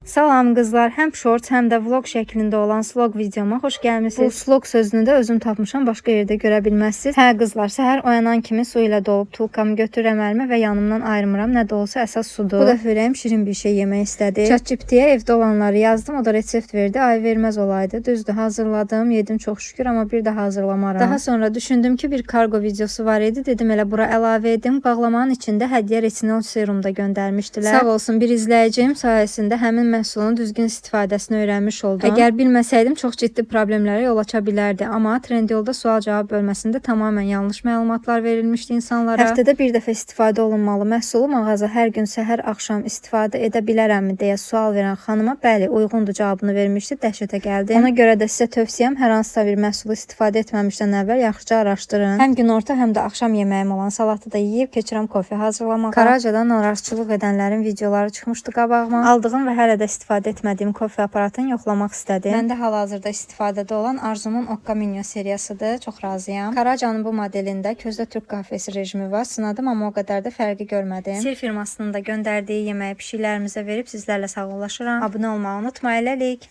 Salam qızlar, həm short, həm də vlog şəklində olan slog videoma xoş gəlmisiniz. Bu slog sözünü də özüm tapmışam, başqa yerdə görə bilməzsiniz. Hə qızlar, səhər oyanan kimi su ilə dolub tulkamı götürürəm əlimə və yanımdan ayırmıram. Nə də olsa əsas sudur. Bu dəfə ürəyim şirin bir şey yemək istədi. ChatGPT-yə evdə olanları yazdım, o da resept verdi. Ay verməz olaydı. Düzdür, hazırladım, yedim çox şükür, amma bir də hazırlamaram. Daha sonra düşündüm ki, bir kargo videosu var idi. Dedim elə bura əlavə edim. Bağlamanın içində hədiyyə retinol serum da göndərmişdilər. Sağ olsun bir izləyicim sayəsində həmin məhsulun düzgün istifadəsini öyrənmiş oldum. Əgər bilməsəydim çox ciddi problemlərə yol aça bilərdi, amma Trendyolda sual-cavab bölməsində tamamilə yanlış məlumatlar verilmişdi insanlara. Həftədə bir dəfə istifadə olunmalı məhsulu mağaza hər gün səhər axşam istifadə edə bilərəmmi deyə sual verən xanıma bəli, uyğundur cavabını vermişdi. Dəhşətə gəldim. Ona görə də sizə tövsiyəm hər hansısa bir məhsulu istifadə etməmişdən əvvəl yaxşıca araşdırın. Həm günorta, həm də axşam yeməyim olan salatı da yeyib keçirəm kofe hazırlamağa. Karacadan narazıçılıq edənlərin videoları çıxmışdı qabağıma. Aldığım və hələ də istifadə etmədiyim kofe aparatını yoxlamaq istədim. Məndə hal-hazırda istifadədə olan Arzumun Okka Minyo seriyasıdır. Çox razıyam. Karacanın bu modelində közdə türk kahvesi rejimi var. Sınadım, amma o qədər də fərqi görmədim. Sir firmasının da göndərdiyi yeməyi pişiklərimizə verib sizlərlə sağollaşıram. Abunə olmağı unutmayın. Hələlik.